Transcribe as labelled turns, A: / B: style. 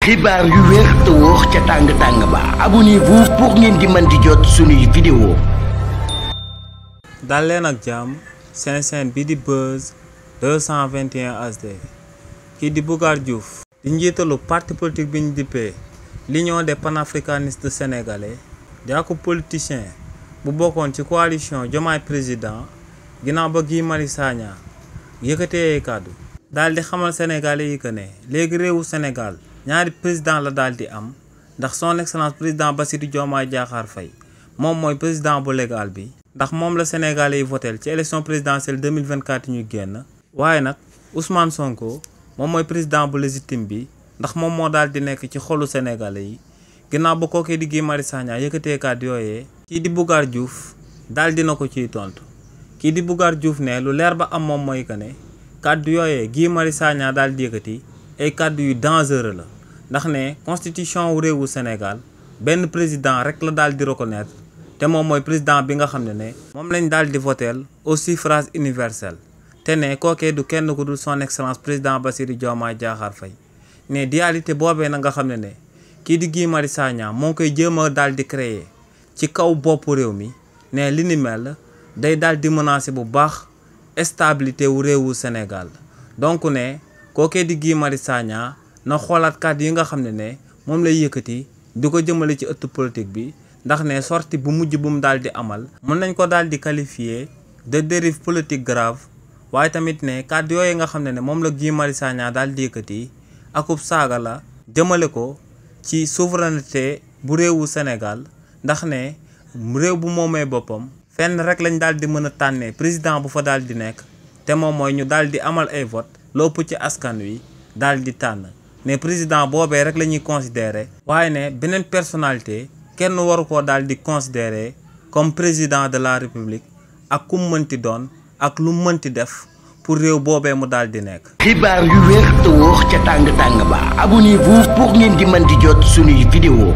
A: xibaar yu wér te wóor ca tàng ba abonnez-vous pour ngeen di mën di jot suñuy vidéo.
B: dal leen ak jàmm seen chaîne bi di Buzz 221 HD kii di Bougar Diouf di njiitalu parti politique bi ñu dippee l'Union des panafricanistes sénégalais di ak politicien bu bokkoon ci coalition Diomaye président ginnaaw ba Guy Marius Sagna yëkkatee kàddu daal di xamal sénégalais yi que ne léegi réewu Sénégal ñaari président la daal di am ndax son excellence président Bassirou Diomaye Diakhar Faye moom mooy président bu légal bi ndax moom la sénégalais yi votel ci élection présidentielle 2024 ñu génn waaye nag Ousmane Sonko moom mooy président bu légitime bi ndax moom moo daal di nekk ci xolu sénégalais yi ginnaaw ba kookee di Guy Marius Sagna yëkkatee kàddu yooyee kii di Bougar Diouf daal dina ko ciy tontu kii di Bougar Diouf ne lu leer ba am moom mooy que ne kàddu yooyee Guy Marius Sagna daal di yëkkati ay kàddu yu dangereux la ndax ne constitution wu réewu Sénégal benn président rek la daal di reconnaître te moom mooy président bi nga xam ne moom lañ daal di voteel au suffrage universel te ne kookee du kenn ku dul son excellence président Bassirou Diomaye Diakhar Faye ne dualité boobee na nga xam ne kii di Guy Marius Sagna moo koy jéem a daal di créer ci kaw boppu réew mi ne li ni mel day daal di menacer bu baax stabilité wu réewu Sénégal donc ne kookee di Guy Marius Sagna na xoolaat kàddu yi nga xam ne moom lay yëkkati di ko jëmale ci ëttu politique bi ndax ne sortie bu mujj bu mu daal di amal mën nañ ko daal di qualifier de dérive politique grave waaye tamit ne kàddu yooyu nga xam ne moom la Guy Marius Sagna daal di yëkkati akub saaga la jëmale ko ci souveraineté bu réewu Sénégal ndax ne réew bu moomee boppam fenn rek lañ daal di mën a tànnee président bu fa daal di nekk te moom mooy ñu daal di amal ay vote lopp ci askan wi daal di tànn ne président boobee rek la ñuy considérer waaye ne beneen personnalité kenn waru koo daal di considérer comme président de la république ak ku mu mënti doon ak lu mënti def pour réew boobee mu daal di nekk.
A: xibaar yu wér te wóor ca tàng ba abonnez-vous pour ngeen di mën di jot suñuy vidéo.